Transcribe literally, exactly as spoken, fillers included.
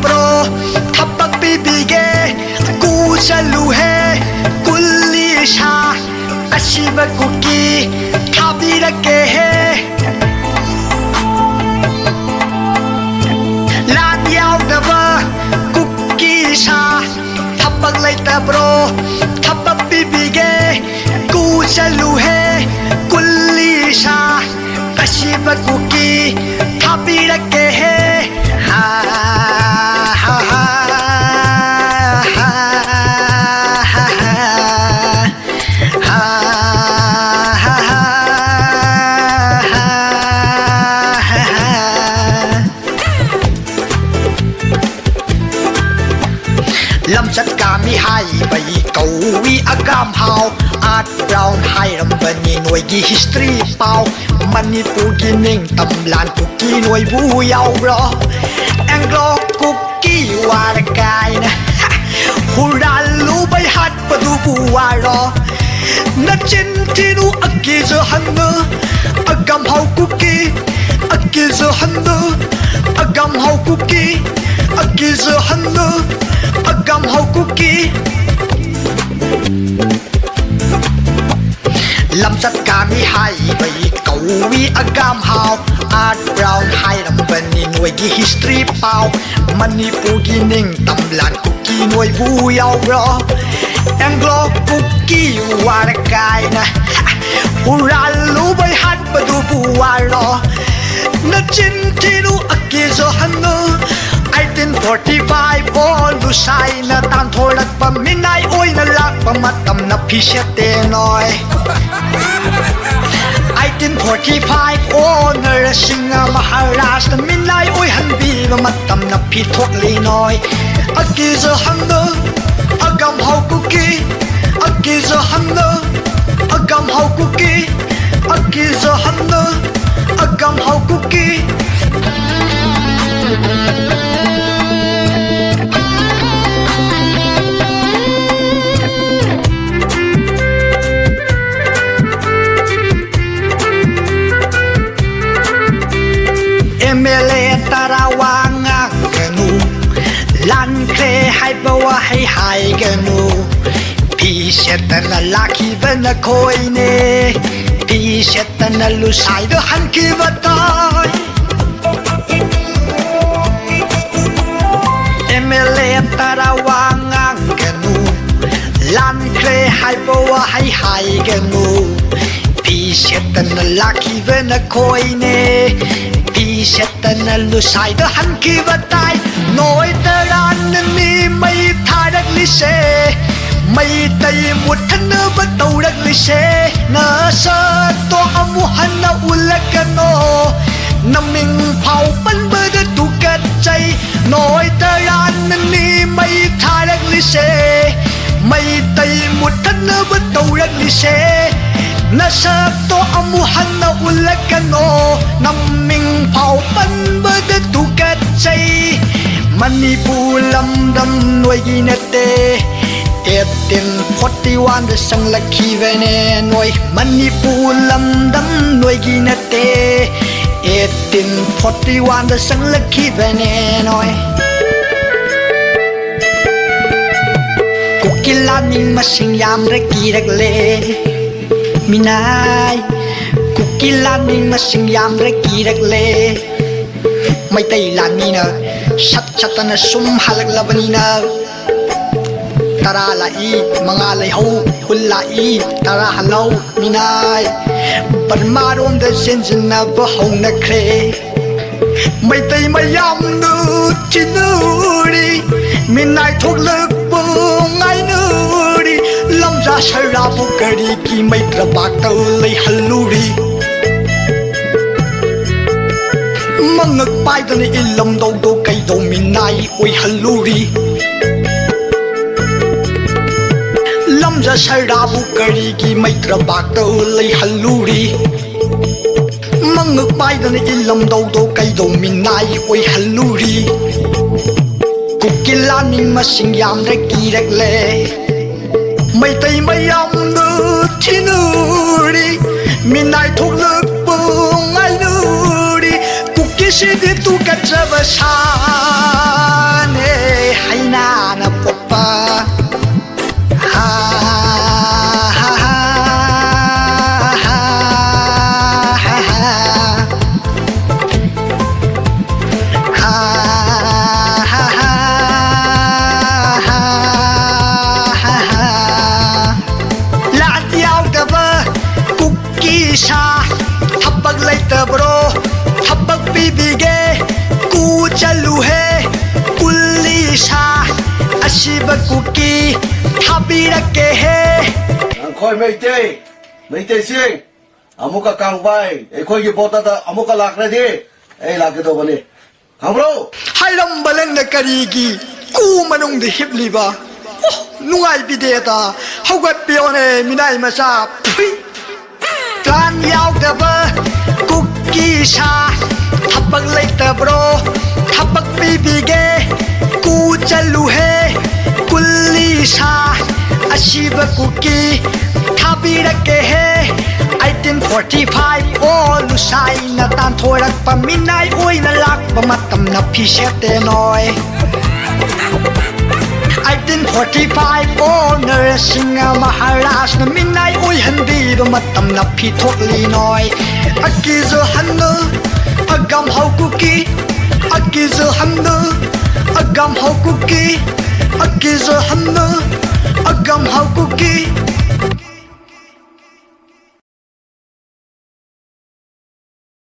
Bro, ꯊꯕꯛ ꯄꯤꯕꯤꯒꯦ꯫ ꯀꯨ ꯆꯠꯂꯨꯍꯦ, ꯀꯨꯂꯤ ꯁꯥ ꯑꯁꯤꯕ ꯀꯨꯀꯤ ꯊꯥꯕꯤꯔꯛꯀꯦꯍꯦ꯫ ꯂꯥꯟ ꯌꯥꯎꯗꯕ ꯀꯨꯀꯤ ꯁꯥ ꯊꯕꯛ ꯂꯩꯇꯕ꯭ꯔꯣ? ꯊꯕꯛ ꯄꯤꯕꯤꯒꯦ꯫ ꯀꯨ ꯆꯠꯂꯨꯍꯦ, ꯀꯨꯂꯤ ꯁꯥ ꯑꯁꯤꯕ ꯀꯨꯀꯤ ꯊꯥꯕꯤꯔꯛꯀꯦꯍꯦ꯫ ꯍꯥ, ꯍꯥ, ꯍꯥ, ꯍꯥ, ꯍꯥ, ꯍꯥ꯫ ꯂꯝꯆꯠ ꯀꯥꯃꯤ ꯍꯥꯏꯕꯩ ꯀꯧꯏ ꯑꯒꯥꯝ ꯍꯥꯎ꯫ ꯑꯥꯔꯠ ꯕ꯭ꯔꯥꯎꯟ ꯍꯥꯏꯔꯝꯕꯅꯤ ꯅꯣꯏꯒꯤ ꯍꯤꯁꯇ꯭ꯔꯤ ꯄꯥꯎ꯫ ꯃꯅꯤꯄꯨꯔꯒꯤ ꯅꯤꯡꯇꯝ ꯂꯥꯟ ꯀꯨꯀꯤ ꯅꯣꯏꯕꯨ ꯌꯥꯎꯕ꯭ꯔꯣ? ꯑꯦꯡꯒ꯭ꯂꯣ ꯀꯨꯀꯤ ꯋꯥꯔ ꯀꯥꯏꯅ ꯍꯨꯔꯥꯜꯂꯨꯕꯩ ꯍꯥꯠꯄꯗꯨꯕꯨ ꯋꯥꯔꯣ? ꯅꯆꯤꯟ ꯊꯤꯅꯨ ꯑꯀꯤꯖꯍꯟꯅꯨ ꯑꯒꯝꯍꯥꯎ ꯀꯨꯀꯤ꯫ ꯑꯀꯤꯖꯍꯟꯅꯨ ꯑꯒꯝꯍꯥꯎ ꯀꯨꯀꯤ꯫ ꯑꯀꯤꯖꯍꯟꯅꯨ ꯑꯒꯝꯍꯥꯎ ꯀꯨꯀꯤ꯫ ꯂꯝꯆꯠ ꯀꯥꯃꯤ ꯍꯥꯏꯕꯩ ꯀꯧꯏ ꯑꯒꯥꯝ ꯍꯥꯎ꯫ ꯑꯥꯔꯠ ꯕ꯭ꯔꯥꯎꯟ ꯍꯥꯏꯔꯝꯕꯅꯤ ꯅꯣꯏꯒꯤ ꯍꯤꯁꯇ꯭ꯔꯤ ꯄꯥꯎ꯫ ꯃꯅꯤꯄꯨꯔꯒꯤ ꯅꯤꯡꯇꯝ ꯂꯥꯟ ꯀꯨꯀꯤ ꯅꯣꯏꯕꯨ ꯌꯥꯎꯕ꯭ꯔꯣ? ꯑꯦꯡꯒ꯭ꯂꯣ ꯀꯨꯀꯤ ꯋꯥꯔ ꯀꯥꯏꯅ ꯍꯨꯔꯥꯜꯂꯨꯕꯩ ꯍꯥꯠꯄꯗꯨꯕꯨ ꯋꯥꯔꯣ? ꯅꯆꯤꯟ ꯊꯤꯅꯨ ꯑꯀꯤꯖꯍꯟꯅꯨ꯫ ꯑꯩꯠꯇꯤꯟ ꯐꯣꯔꯇꯤ ꯐꯥꯏꯚ ꯑꯣ ꯂꯨꯁꯥꯏꯅ ꯇꯥꯟꯊꯣꯔꯛꯄ ꯃꯤꯅꯥꯏ ꯑꯣꯏꯅ ꯂꯥꯛꯄ ꯃꯇꯝꯅ ꯐꯤꯁꯦꯠꯇꯦ ꯅꯣꯏ꯫ ꯑꯩꯠꯇꯤꯟ ꯐꯣꯔꯇꯤ ꯐꯥꯏꯚ ꯑꯣ ꯅꯔꯁꯤꯡꯍ ꯃꯍꯥꯔꯥꯖꯅ ꯃꯤꯅꯥꯏ ꯑꯣꯏꯍꯟꯕꯤꯕ ꯃꯇꯝꯅ ꯐꯤꯊꯣꯛꯂꯤ ꯅꯣꯏ꯫ ꯑꯀꯤꯖꯍꯟꯅꯨ ꯑꯒꯝꯍꯥꯎ ꯀꯨꯀꯤ꯫ ꯑꯀꯤꯖꯍꯟꯅꯨ ꯑꯒꯝꯍꯥꯎ ꯀꯨꯀꯤ꯫ ꯑꯀꯤꯖꯍꯟꯅꯨ ꯑꯒꯝꯍꯥꯎ ꯀꯨꯀꯤ꯫ ꯑꯦꯝ ꯑꯦꯜ ꯑꯦ ꯇꯔꯥ ꯋꯥ ꯉꯥꯡꯒꯅꯨ꯫ ꯋꯥꯍꯩ ꯍꯥꯏꯒꯅꯨ꯫ ꯐꯤ ꯁꯦꯠꯇꯅ ꯂꯥꯛꯈꯤꯕ ꯅꯈꯣꯏꯅꯦ꯫ ꯐꯤ ꯁꯦꯠꯇꯅ ꯂꯨꯁꯥꯏꯗꯣ ꯍꯟꯈꯤꯕ ꯇꯥꯏ꯫ ꯑꯦꯝ ꯑꯦꯜ ꯑꯦ ꯇꯔꯥ ꯋꯥ ꯉꯥꯡꯒꯅꯨ꯫ ꯂꯥꯟꯈ꯭ꯔꯦ ꯍꯥꯏꯕ ꯋꯥꯍꯩ ꯍꯥꯏꯒꯅꯨ꯫ ꯐꯤ ꯁꯦꯠꯇꯅ ꯂꯥꯛꯈꯤꯕ ꯅꯈꯣꯏꯅꯦ꯫ ꯐꯤ ꯁꯦꯠꯇꯅ ꯂꯨꯁꯥꯏꯗ ꯍꯟꯈꯤꯕ ꯇꯥꯏ꯫ ꯅꯣꯏ ꯇꯔꯥꯅꯅꯤ ꯃꯩ ꯊꯥꯔꯛꯂꯤꯁꯦ꯫ ꯃꯩꯇꯩ ꯃꯨꯠꯊꯠꯅꯕ ꯇꯧꯔꯛꯂꯤꯁꯦ꯫ ꯅꯁꯛꯇꯣ ꯑꯃꯨꯛ ꯍꯟꯅ ꯎꯠꯂꯛꯀꯅꯣ꯫ ꯅꯃꯤꯡ ꯐꯥꯎ ꯄꯟꯕꯗ ꯇꯨꯀꯠꯆꯩ꯫ ꯅꯣꯏ ꯇꯔꯥꯅꯅꯤ ꯃꯩ ꯊꯥꯔꯛꯂꯤꯁꯦ꯫ ꯃꯩꯇꯩ ꯃꯨꯠꯊꯠꯅꯕ ꯇꯧꯔꯛꯂꯤꯁꯦ꯫ ꯅꯁꯛꯇꯣ ꯑꯃꯨꯛ ꯍꯟꯅ ꯎꯠꯂꯛꯀꯅꯣ꯫ ꯅꯃꯤꯡ ꯐꯥꯎ ꯄꯟꯕꯗ ꯇꯨꯀꯠꯆꯩ꯫ ꯃꯅꯤꯄꯨꯔ ꯂꯝꯗꯝ ꯅꯣꯏꯒꯤ ꯅꯠꯇꯦ꯫ ꯑꯦꯠꯇꯤꯟ ꯐꯣꯔꯇꯤ ꯋꯥꯟꯗ ꯆꯪꯂꯛꯈꯤꯕꯅꯦ ꯅꯣꯏ꯫ ꯃꯅꯤꯄꯨꯔ ꯂꯝꯗꯝ ꯅꯣꯏꯒꯤ ꯅꯠꯇꯦ꯫ ꯑꯦꯠꯇꯤꯟ ꯐꯣꯔꯇꯤ ꯋꯥꯟꯗ ꯆꯪꯂꯛꯈꯤꯕꯅꯦ ꯅꯣꯏ꯫ ꯀꯨꯀꯤ ꯂꯥꯟꯃꯤ ꯃꯁꯤꯡ ꯌꯥꯝꯗ꯭ꯔꯦ ꯀꯤꯔꯛꯂꯦ꯫ ꯃꯤꯅꯥꯏ꯫ ꯀꯨꯀꯤ ꯂꯥꯟꯃꯤ ꯃꯁꯤꯡ ꯌꯥꯝꯗ꯭ꯔꯦ ꯀꯤꯔꯛꯂꯦ꯫ ꯃꯩꯇꯩ ꯂꯥꯟꯃꯤꯅ ꯁꯠ ꯁꯠꯇꯅ ꯁꯨꯝ ꯍꯜꯂꯛꯂꯕꯅꯤꯅ, ꯇꯔꯥ ꯂꯥꯛꯏ, ꯃꯉꯥ ꯂꯩꯍꯧ, ꯀꯨꯟ ꯂꯥꯛꯏ, ꯇꯔꯥ ꯍꯜꯍꯧ꯫ ꯃꯤꯅꯥꯏ ꯕꯔꯃꯥꯔꯣꯝꯗ ꯆꯦꯟꯁꯤꯟꯅꯕ ꯍꯧꯅꯈ꯭ꯔꯦ꯫ ꯃꯩꯇꯩ ꯃꯌꯥꯝꯅ ꯊꯤꯅꯔꯤ꯫ ꯃꯤꯅꯥꯏ ꯊꯣꯛꯂꯛꯄ ꯉꯥꯏꯅꯔꯤ꯫ ꯂꯝꯖꯥ ꯁꯔꯥꯕꯨ ꯀꯔꯤꯒꯤ ꯃꯩꯇ꯭ꯔꯕꯥꯛꯇ ꯂꯩꯍꯜꯂꯨꯔꯤ? ꯃꯉꯛ ꯄꯥꯏꯗꯅ ꯏꯂꯝꯗꯧꯗꯣ ꯀꯩꯗꯧ ꯃꯤꯅꯥꯏ ꯑꯣꯏꯍꯜꯂꯨꯔꯤ? ꯂꯝꯖꯥ ꯁꯔꯥꯕꯨ ꯀꯔꯤꯒꯤ ꯃꯩꯇ꯭ꯔꯕꯥꯛꯇ ꯂꯩꯍꯜꯂꯨꯔꯤ? ꯃꯉꯛ ꯄꯥꯏꯗꯅ ꯏꯂꯝꯗꯧꯗꯣ ꯀꯩꯗꯧ ꯃꯤꯅꯥꯏ ꯑꯣꯏꯍꯜꯂꯨꯔꯤ? ꯀꯨꯀꯤ ꯂꯥꯟꯃꯤ ꯃꯁꯤꯡ ꯌꯥꯝꯗ꯭ꯔꯦ ꯀꯤꯔꯛꯂꯦ꯫ ꯃꯩꯇꯩ ꯃꯌꯥꯝꯅ ꯊꯤꯅꯔꯤ꯫ ꯃꯤꯅꯥꯏ ꯊꯣꯛꯂꯛꯄ ꯉꯥꯏꯅꯔꯤ꯫ ꯀꯨꯀꯤꯁꯤꯗꯤ ꯇꯨꯀꯠꯆꯕ ꯁꯥꯅꯦ꯫ ꯍꯩꯅꯥꯅ ꯄꯣꯛꯄ꯫ ꯍꯥ, ꯍꯥ, ꯍꯥ, ꯍꯥ, ꯍꯥ, ꯍꯥ꯫ ꯍꯥ, ꯍꯥ, ꯍꯥ, ꯍꯥ, ꯍꯥ, ꯍꯥ꯫ ꯂꯥꯟ ꯌꯥꯎꯗꯕ ꯀꯨꯀꯤ ꯁꯥ, ꯊꯕꯛ ꯂꯩꯇꯕ꯭ꯔꯣ? ꯊꯕꯛ ꯄꯤꯕꯤꯒꯦ꯫ ꯀꯨ ꯆꯠꯂꯨꯍꯦ, ꯀꯨꯂꯤ ꯁꯥ, ꯑꯁꯤꯕ ꯀꯨꯀꯤ ꯊꯥꯕꯤꯔꯛꯀꯦꯍꯦ꯫ ꯑꯩꯈꯣꯏ ꯃꯩꯇꯩ, ꯃꯩꯇꯩꯁꯤꯡ, ꯑꯃꯨꯛꯀ ꯀꯥꯡꯕꯥꯏ ꯑꯩꯈꯣꯏꯒꯤ ꯕꯣꯇꯗ ꯑꯃꯨꯛꯀ ꯂꯥꯛꯈ꯭ꯔꯗꯤ ꯑꯩ ꯂꯥꯛꯀꯗꯧꯕꯅꯤ꯫ ꯈꯪꯕ꯭ꯔꯣ? ꯍꯥꯏꯔꯝꯕ ꯂꯪꯅ ꯀꯔꯤꯒꯤ ꯀꯨ ꯃꯅꯨꯡꯗ ꯍꯤꯞꯂꯤꯕ? ꯑꯣ, ꯅꯨꯡꯉꯥꯏꯕꯤꯗꯦꯗ꯫ ꯍꯧꯒꯠꯄꯤꯌꯣꯅꯦ, ꯃꯤꯅꯥꯏ ꯃꯆꯥ꯫ ꯐꯨꯏ꯫ ꯄ꯭ꯂꯥꯟ ꯌꯥꯎꯗꯕ ꯀꯨꯀꯤ ꯁꯥ, ꯊꯕꯛ ꯂꯩꯇꯕ꯭ꯔꯣ? ꯊꯕꯛ ꯄꯤꯕꯤꯒꯦ꯫ ꯀꯨ ꯆꯠꯂꯨꯍꯦ, ꯀꯨꯂꯤ ꯁꯥ, ꯑꯁꯤꯕ ꯀꯨꯀꯤ ꯊꯥꯕꯤꯔꯛꯀꯦꯍꯦ꯫ ꯑꯩꯠꯇꯤꯟ ꯐꯣꯔꯇꯤ ꯐꯥꯏꯚ ꯑꯣ ꯂꯨꯁꯥꯏꯅ ꯇꯥꯟꯊꯣꯔꯛꯄ ꯃꯤꯅꯥꯏ ꯑꯣꯏꯅ ꯂꯥꯛꯄ ꯃꯇꯝꯗ ꯐꯤ ꯁꯦꯠꯇꯦ ꯅꯣꯏ꯫ ꯑꯩꯠꯇꯤꯟ ꯐꯣꯔꯇꯤ ꯐꯥꯏꯚ ꯑꯣ ꯅꯔꯁꯤꯡꯍ ꯃꯍꯥꯔꯥꯖꯅ ꯃꯤꯅꯥꯏ ꯑꯣꯏꯍꯟꯕꯤꯕ ꯃꯇꯝꯗ ꯐꯤ ꯊꯣꯛꯂꯤ ꯅꯣꯏ꯫ ꯑꯀꯤꯖ ꯍꯟꯅꯨ ꯑꯒꯝ ꯍꯧ ꯀꯨꯀꯤ, ꯑꯀꯤꯖ ꯍꯟꯅꯨ ꯑꯒꯝ ꯍꯧ ꯀꯨꯀꯤ, ꯑꯀꯤꯖ ꯍꯟꯅꯨ